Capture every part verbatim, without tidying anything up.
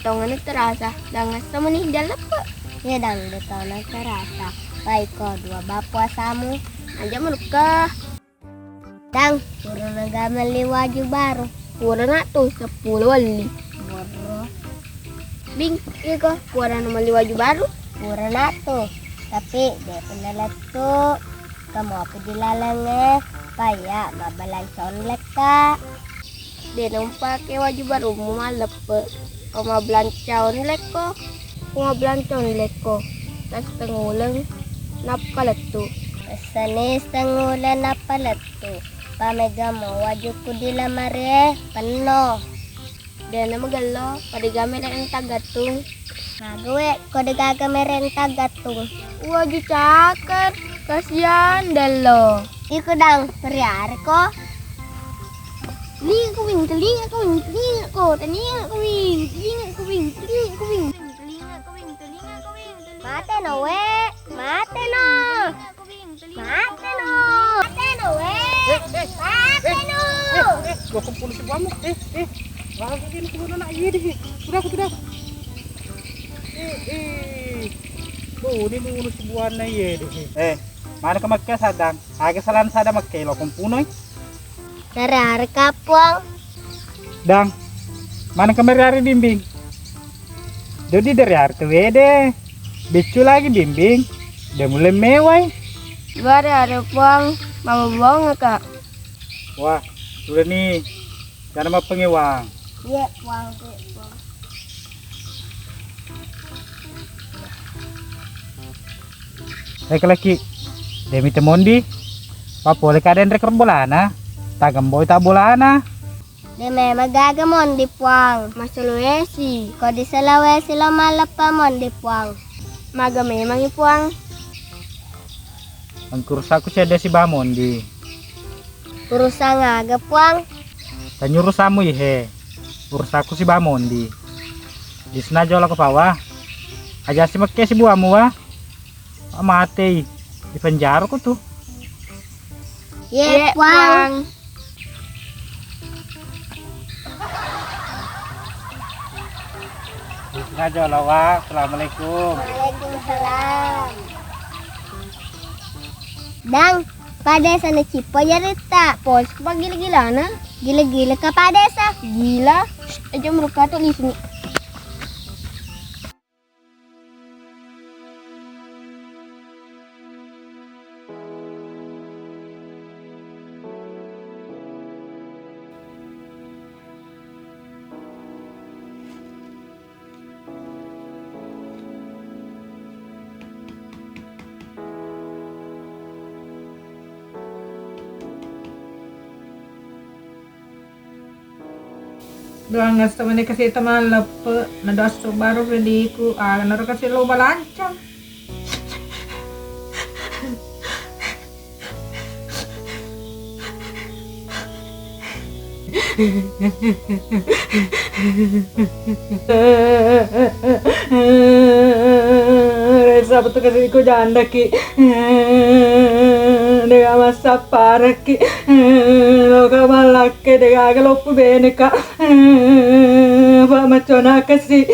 Tongeng terasa, dang esso meni jaleppe. Iya dang, de tongeng terasa. Baiko dua bappuasamu. Aja melukka. Dang, purana ga melli waju baru? Purana tu seppulo welli. Borro. Bing, iko purana melli waju baru? Purana tu, tapi de pernah lettu. Kamu apa di lalengnge? Paya mabbalanca onlekka. De nampake waju barumu malleppe. Ko mabbelanca onlekko. Ko mabbelanca onlekko. Setenguleng nappa lettu. Essani setenguleng nappa lettu. Pamegamo wajukku di lamarie penno. De namagello, pada game de entang gattung. Maga we, ko degaga mere entang gattung. Waju caker, kasihan dello. Iko dang, periare ko. Telinga ko wing, telinga ko wing, telinga ko, telinga ko wing, telinga ko wing, telinga ko wing. Mate no we, mate no. Mate no. Mate no we. Mate no. Lo kumpul si buamu. Eh, eh. Lagi gini kumpul anak iye deh. Sudah, sudah. Eh, eh. Tuh, ini mau si buana iye deh. Eh, mana ke Mekkah sadang? Aga salan sada Mekkah lo kumpunoi. Nare-are kapuang. Dang, mana kemari hari bimbing? Jadi dari hari tewede, beccu lagi bimbing, de mulai mewai. Dua hari ada puang, mama buang kak. Wah, sudah nih, jangan mau pengewang. Iya, puang, puang. Laki-laki, demi temondi, papole kaden rek bolana, tagamboi ta bolana. De memang gaga mondi puang. Masulawesi. Ko di Sulawesi lo malleppa mondi puang. Maga memang i puang. Engkurusaku cedde si bamondi. Urusan aga puang? Tanyurusammu ihe. Urusaku si bamondi. Di sena jolo ko pawa. Aja si mekke si buamu wa. Matei. Di penjara ko tu. Ye, puang. Bismillah jolo wa. Assalamualaikum. Waalaikumsalam. Dang, padesa na cippo jaritta. Pos pa gila-gilana. Gila-gila ka padesa. Gila. Aja meruka tu lisni. Doang ngaseng meni kasi teman leppe, na doang coba ro pediku, ah, naro kasi lo balanca. Resa betul kasi ko janda ki. Dega massapparaki, loka mallakke, degaga loppu beneka, pa maconakasi.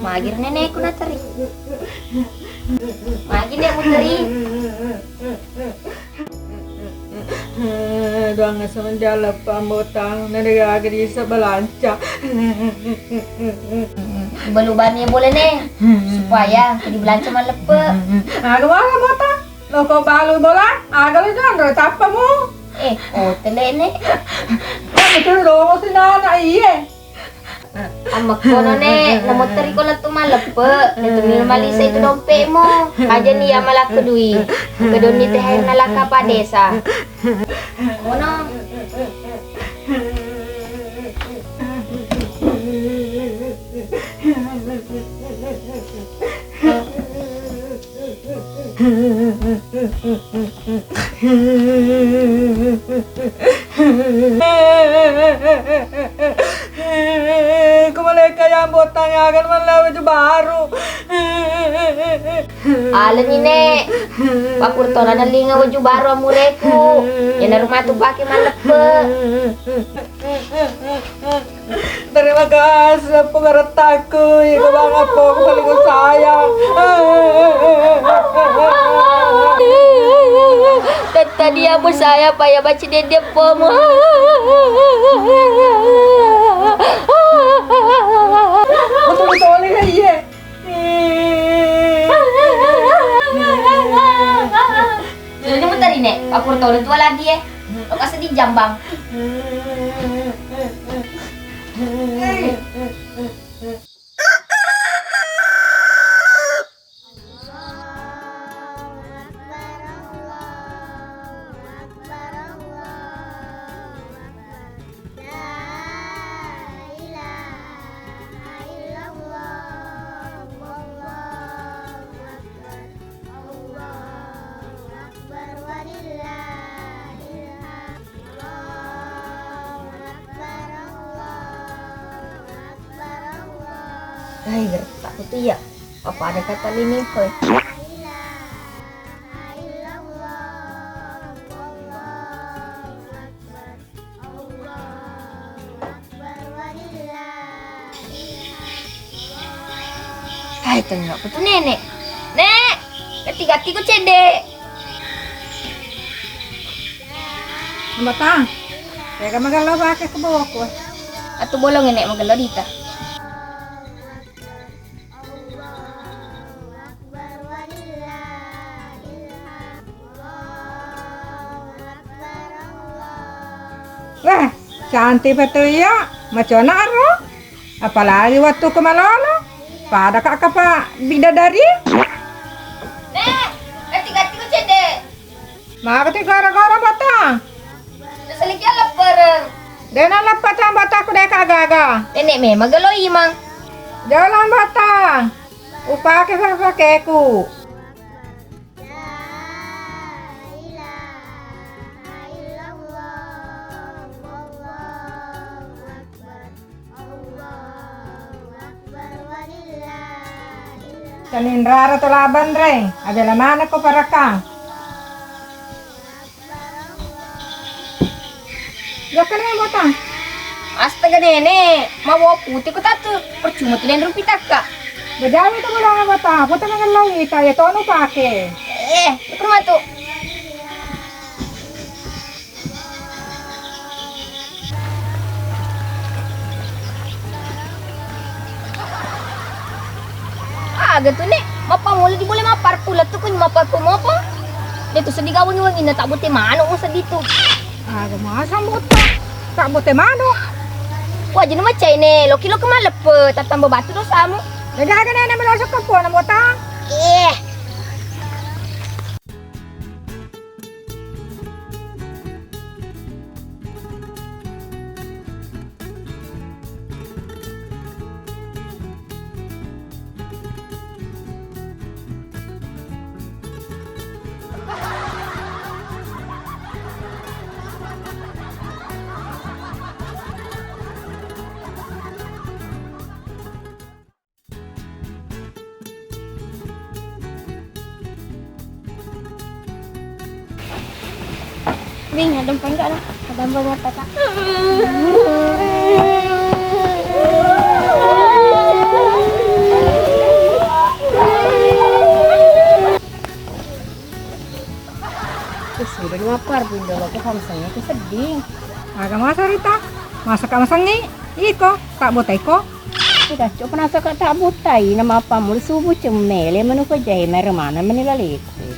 Magir neneku nateri. Magir nek muteri. Doang semenjak leppang botang, nade gage disa balanca. Belubani boleh ne, supaya jadi balanca maleppe. Aga wala botang, loko balu bola, aga lo janro tappamu. Eh, oh, telene. Kan itu lo sinana iye. Ammekkono ne, namotteri ko lettu maleppe, lettu ni malisai tu dompemu. Aja ni ya malakko dui. Kedoni tehenna laka padesa. Kono. Ko maleka yang botang akan malla baju baru. Alani ne. Pakurtona nalinga baju baru amureku. Ena rumah tu pake maleppe. Terima kasih, Puang Rattaku. Iko bang Appamu paling ku sayang. Tadi aku sayang, Pak, ya, baca dede Appamu. Betul-betul ya, iya. Jadi muter ini, kapur tolu tua lagi ya. Lokasi di Jambang. La ilaha illallah, wallahu akbar, Allahu akbar, walillahil hamd. Allahu akbar, Allahu akbar, Allahu Hai, gerak tak betul ya. Apa ada kata ini, Koy? La ilaha illallah, wallahu akbar. Hai, tengok aku tuh nenek. Nek, gati-gati ku cedde. Ambatang, tega magello pake keboko. Atu bolong nenek magello dita. Weh, cantik betul ya, macona ro. Apalagi waktu ku malolo, pada kak kapa bidadari. Nek, gati-gati ku cedde. Maka ti gara-gara batang. Nasaliki leppereng. Dena leppatang batangku deka gaga. Nenek memang gelo imang. Jalan batang. Upake pakeku. Kaninrara to laban reng, abela manekko parakang. Jokkana botang. Astaga nenek, mawa putih ko tatu, percuma tu den rupi takka. Bejawi tu bolong botang, aku tenang lagi, taya tonu pake. Eh, aku matu. Aga tu nek, mappammula di bola mapparpula tu kunyi mapparpu mopo. De tu seddi ga wengi-wenginna tak bote manuk seddi tu. Aga masa bote, tak bote manuk. Wajina macai ne, loki-loki maleppe, tattamba batu dosamu. Gaga nenek melosok ke puana botang. Eh. Bing, ada apa enggak, Nak? Ada apa enggak, Kak? Terus udah lapar, Bunda, aku haus, aku sedih. Aga masa Rita? Masa kak masengngi? Iko, tak botai ko? Ida, cok, penasa kak tak botai, nama apa mulu subuh cemmele menu ko jahe mere mana meni laleku.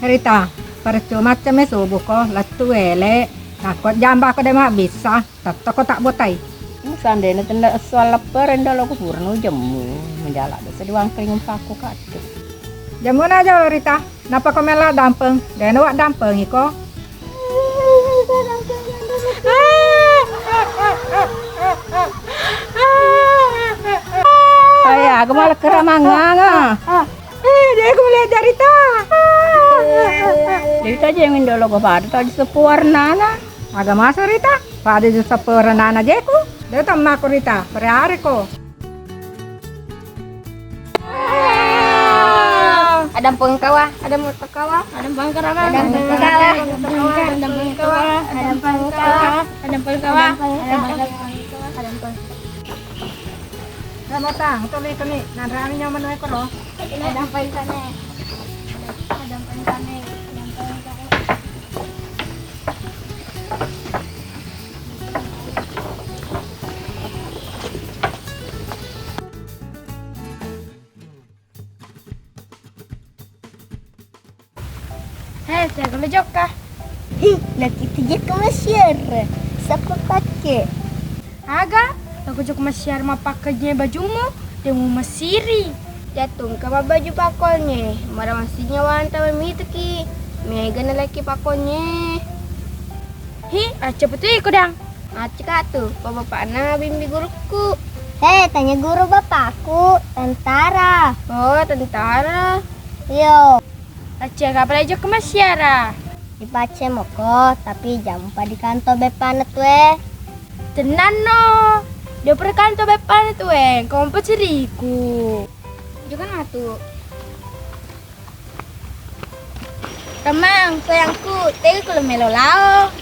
Rita, percuma cemme subuh ko, lettu ele, nakko jamba ko de mabbissa, tetto ko tak botai. Sandena tenda esso leppereng dolo ko purano jemmu, menjala desa diwangkring umpaku kak. Jemmuna jolo Rita. Nappa ko mella dampeng, dena wa dampengi ko. Aya, aku malah kera manganga. Eh, dia aku melihat jarita. Jadi tadi yang Indo logo pada tadi sepuar nana. Aga masa Rita? Pada sepuar nana jeku. Dia tamma ko Rita, perare ko. Ada pengkawa, ada pengkawa, ada pengkawa, ada pengkawa, ada pengkawa, ada pengkawa, ada pengkawa, ada pengkawa. Ada matang, tuli kami, nanrami nyaman wae koro. Ada pengkawa, ada pengkawa, ada pengkawa. He, tegolo jokka. Hi, nakita jokka massiara. Sappa pakke? Aga, aku jokka massiara mappakkaje bajummu, demu masiri. Jatungka mabbaju pakkonye, mara massinya wanta memituki. Mega nalaki pakkonye. Hi, acca putu iko dang. Acca katu, pa bapakna bimbi gurukku. He, tanya guru bapakku, tentara. Oh, tentara. Iyo. Acca kapala jokka massiara. Dipacce moko, tapi jampa di kanto beppana tue. Tennanno. Dia pura kanto beppana tue, engka mapaceriku. Jokka matu. Ramang, sayangku, tega ko lo melo lao?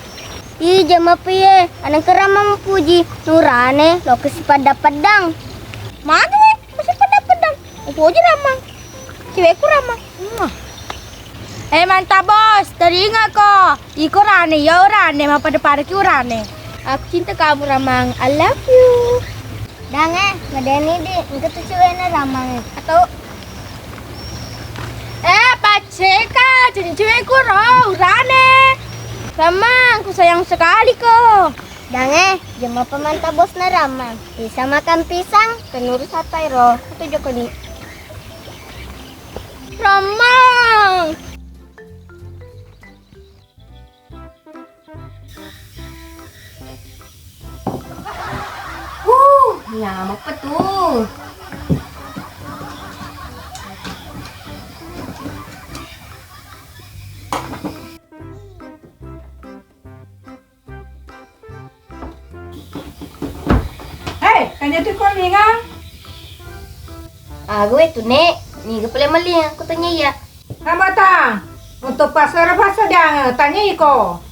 Ih, jama piye, anengka Ramang mupuji, nurane, lo ke sipadda-paddang. Magi we, ko sipadda-paddang? Mupuji Ramang. Cewekku Ramang. Mwah. Eh, mantap, Bos. Teringat ko. Iko urane, ya urane, mapada-pada ki urane. Aku cinta kamu, Ramang. I love you. Dange, medeni di, engka tu cewekna Ramang. Atau Eh, pacceka, jadi cewekku ro, urane. Ramang, ku sayang sekali ko. Dange, jemma pemanta bosna Ramang. Bisa makan pisang, kenuru satai ro. Kutu jokoni. Ramang. Uh, nyamuk petu. Hei, tanya tu kau lingang. Ague tu, Nek, niga pole melling, aku tanya iya. Amata, untuk pasar-pasar jangan tanya iko.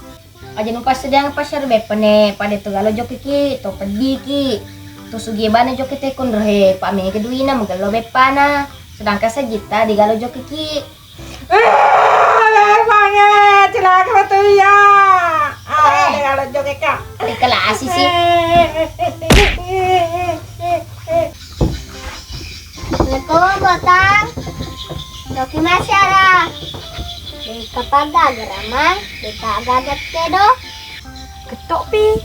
Aja nu pasar jangan pasar beppane, pada tu galo jokiki, to pediki, to sugi bana joki tekon rohe, pa mega duina, mugello beppana, sedangkan sajita di galo jokiki. Eh, memangnya cilaka tu iya. Ah, eh, di galo jokika. Di kelas sih. Assalamualaikum, Botang. Loki masyara. Deka pagaga ramang, deka gaga kedo. Ketok pi.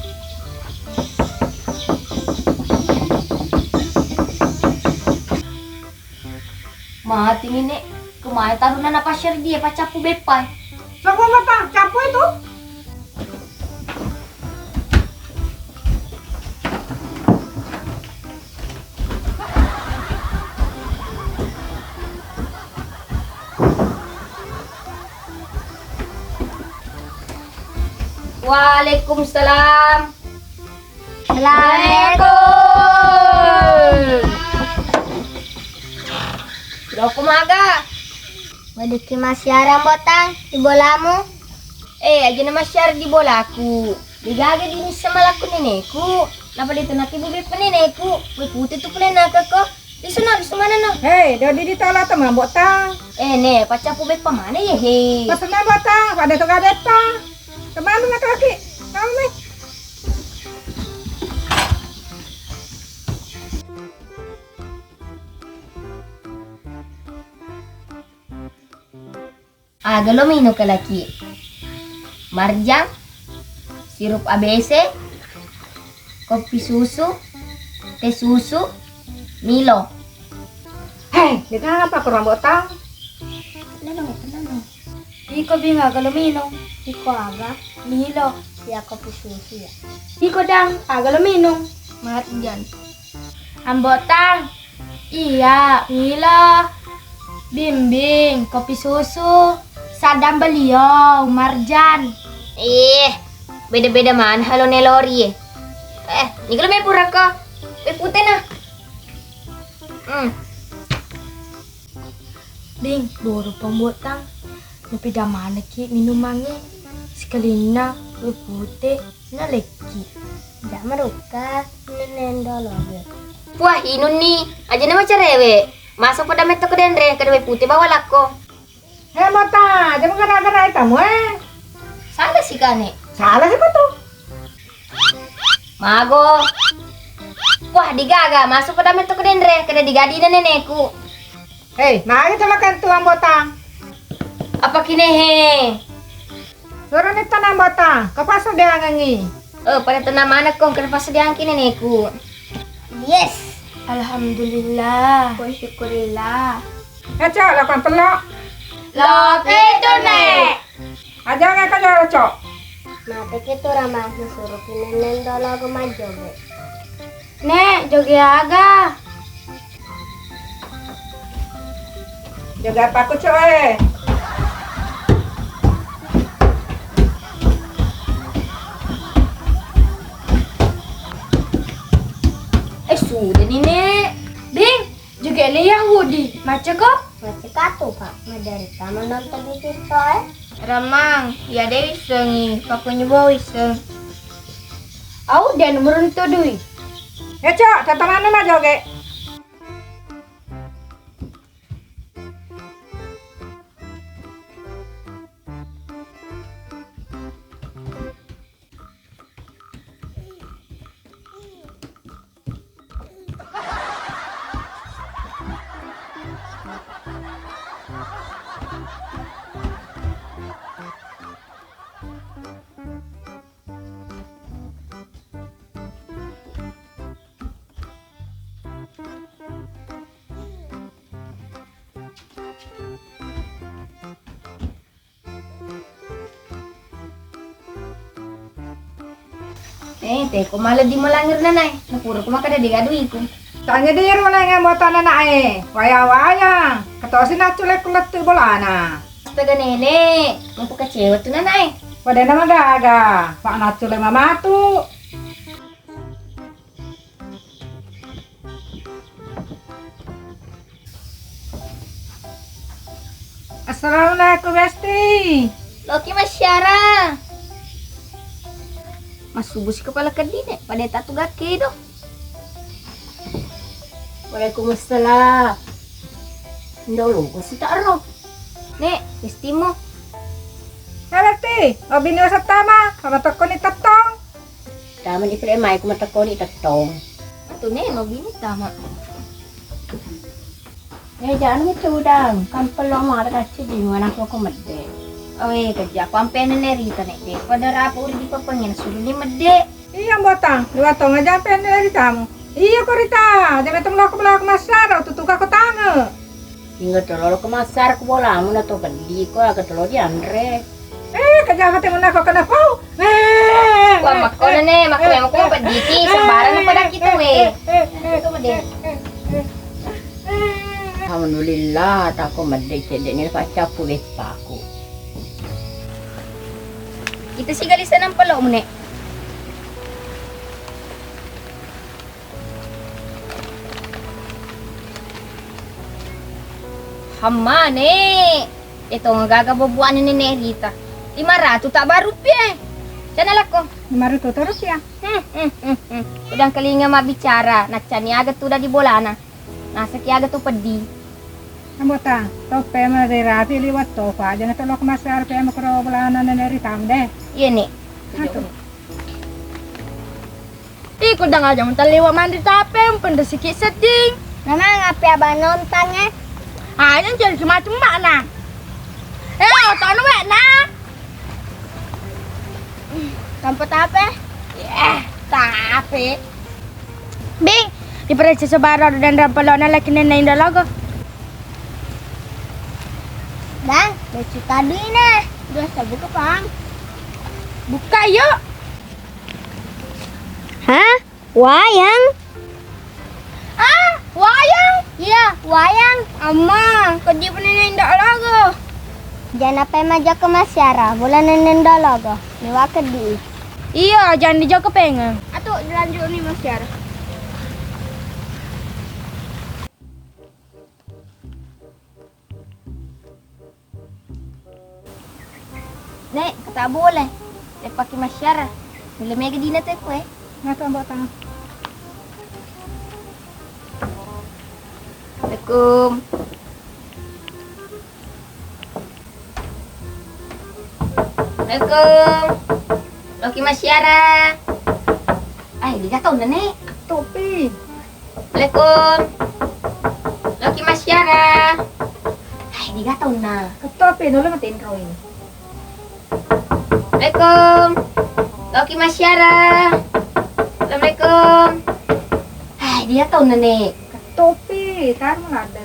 Mati ni, Nek. Kemana taruna na pasir dia pacappu beppai. Coba, Botang, cappu itu. Waalaikumsalam. Assalamualaikum. Loko maga. Weddikki massiarang botang di bolamu. Eh, aja na massiarang di bolaku. Degaga dinissa malakku neneku. Napa detu nakkibu beppa neneku. Wai pute tu pole nakako. Lisu no, lisu maneng no. Hei, dodi ditala to mabok tang. Eh, ne, paccapu beppa maneng ye, he. Pesen mabok tang, pada to ga beppa. Kemana nak kaki? Kau ni. Aga lo minung kalaki? Marjang, sirup A B C, kopi susu, teh susu, Milo. Hei, dengan apa kurang botang? Tenang, tenang. Iko bingung aga lo minung? Iko aga? Milo, ya kopi susu ya. Iko dang, aga lo minung? Marjang. Ambotang, iya, Milo, Bimbing, kopi susu, Sadang Beliau, Marjan. Ih, beda-beda mana halo nelori e. Eh, ini kalau main purako. Eh, putih nah. Hmm. Bing, boro pambottang. Napida manekki minumangnge. Sikalinna wae pute nalekki. Jaq marukka neneng dolo ge. Puah, inunni, ajana macarewe. Maso pada metto ke denre, kada wae pute bawa lakko. He, Mota, aja magara-gara tamu, eh. Salah si kane. Salah si tu. Mago. Wah, digaga, maso pada metto ke denre, kada digadina neneku. Hei, magi colakan tuang botang. Apa kine he? Suroni tanang botang, ko pasadiangengngi. Eh, pada tenang mana kong, kada pasadiangki neneku. Yes. Alhamdulillah. Wa syukurillah. Eh, Cok, lakukan pelok. Loki tu, Nek. Aja nggak kau jawab, Cok. Mate ke tu Rama, suruh pinenen dolo go majoge. Nek, joge aga? Joge apa aku, Cok, eh? Eh, sudah nih, Nek. Bing, joge le Yahudi. Macca ko? Macca katu, Pak. Maderita menonton di TikTok, eh. Ramang, iya de wissengi, pakunyo bo wisseng. Au de nomor untuk dui. Ya, Cok, tatamanna majoge. Eh, teko mala di malangir nanae. Napura ko makkeda de gaga duiku. Tanya diri malangir mota nanae. Waya-waya. Ketosi naccule ku lettu bolana. Astaga, Nenek, mupakecewa tu nanae. Padana magaga, Pak, naccule mamatu. Assalamualaikum, Besti. Loki masyara. Massubu si kepala kedine, pada tatu gak kedo. Waalaikumsalam. Ndolo ko si taro. Nek, Bestimu. Eh, Besti, obini wasattama, sama tokkoni tettong. Tama di pele mai ku matakoni tettong. Atu ne mau bini tama. Eh, jangan itu udang. Kampel lo mara kacci di mana ko ko medde. Oh, eh, kerja aku ampe nene Rita nek de. Pada rapu uri di pepengin suruh ni medde. Iya, botang. Dua tong aja ampe nene Rita mu. Iya ko Rita, jangan temu lo aku bela aku masara, tutuka ko tange. Hingga tolo lo kemassar ku bolamu na to peddi ko aga tolo dianre. Eh, kejahatan menako kena pau. Eh, wah, eh, makkona eh, ne, makkona eh, makkona eh, peddi ki, eh, sembarang eh, pada eh, kita eh, we. Eh, eh, itu mede. Alhamdulillah, tako medde cedde ni paccapu beppaku. Kita sigali senang pelok mu, Nek. Hammane, eto gaga bobuane Nenek Rita. Lima ratu tak baru pie. Cana lakko. Lima ratu terus ya? Hmm, hmm, hmm, hmm. Udah kelinga mabbicara, naccani aga tu di bolana. Nasaki aga tu peddi. Ambota, tau pema de rapi liwat topa, aja na tolok masar pema kero bolana Nenek Rita de. Iya, Nek. Atu. Ih, kudang aja muta liwa mandi tape, mpende siki sedding. Memang api abang nontang, eh? Ah, yang jadi cuma-cuma, nah. Eh, otono wek, nah. Tampa tape? Eh, tape. Bing, diperiksa sebaro dan rampelona laki nena indo logo. Bang, lucu tadi, nah. Udah, saya buka, Bang. Buka, yuk. Hah? Wayang? Ah, wayang? Iya, wayang. Amma, keddi punna nendo logo. Jana pe majokka massiara, bola nendo logo. Niwa keddi. Iya, jangan dijokka pengeng. Atu, dilanjut ni massiara. Nek, kata boleh. Lepaki masyara. Mula mega dina tu kue. Nah, tu ambo tangan. Assalamualaikum. Assalamualaikum. Loki masyara. Ai, diga taunna, Nek? Topi. Assalamualaikum. Loki masyara. Ai, diga taunna? Ketopi dulu matinroi. Assalamualaikum. Loki masyara. Assalamualaikum. Ai, diga taunna, Nek? Ketopi, tarmu ladde.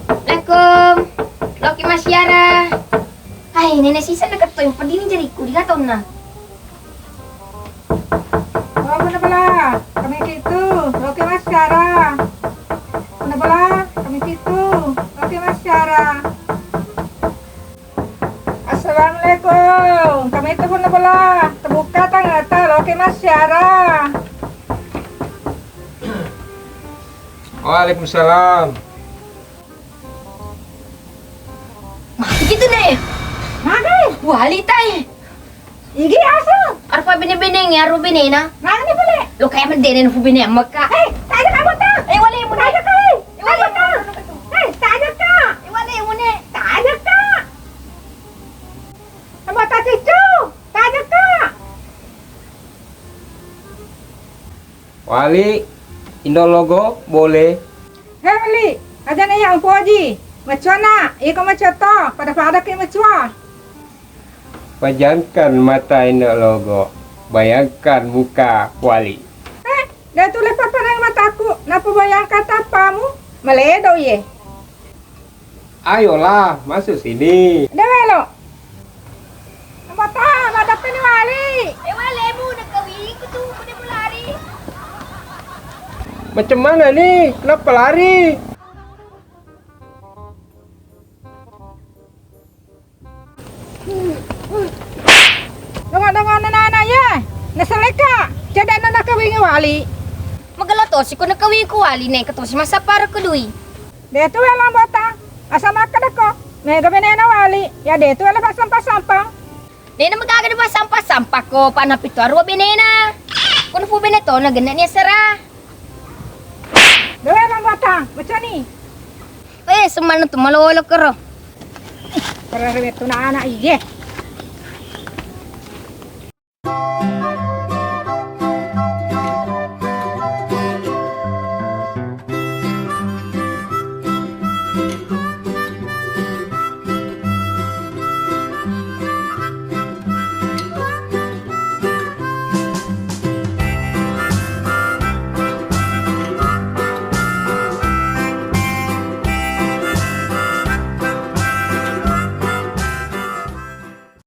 Assalamualaikum. Loki masyara. Hai, nenek sisa na kettoi, pedini jariku, diga taunna? Oh, punna bela, kami kitu, loki masyara. Punna bela, kami kitu, loki masyara. Assalamualaikum. Kami itu punna bela, terbuka tangata, loki masyara. Waalaikumsalam. Magi tu, Nek? Magai? Wali tai. Igi asu. Arpa bene-benengngi aru benena. Magani pale? Lo kaya medene nufu bene mekka. Hei, taja kamu ta. Eh, wale mu, Nek. Taja kai. Eh, wale mu, Nek. Hei, taja ka. Eh, wale mu, Nek. Taja ka. Ambo ta cucu. Taja ka. Wali, Indo Logo, boleh. He, Wali, aja na iya upoji. Macuana, iko macua to, pada-pada ke macua. Pejamkan mata Indo Logo, bayangkan muka Wali. Eh, de tu lepa pada mataku, napa bayangkan tapamu? Maledo iye. Ayolah, masuk sini. Dewelo. Mata, madappeni Wali. Eh, Wali, mu nakawingku tu, mu de mu lari. Macam mana ni? Kenapa lari? Dongo-dongo anak-anak ye. Nasaleka. Cedana nakawingi Wali. Magalo tosi ko nakawingku Wali, neka tosi massapparako dui. De tu wela Ambo ta, asa makkedako, mega benena Wali, ya de tu wela passampang-sampang. Dena magaga dipassampang-sampang ko, pana pitu arua benena. Kono fu bene to na genne ni asera. De wela Ambo ta, macani. Eh, semanna tu malolo kero. Kero wettu na anak iye.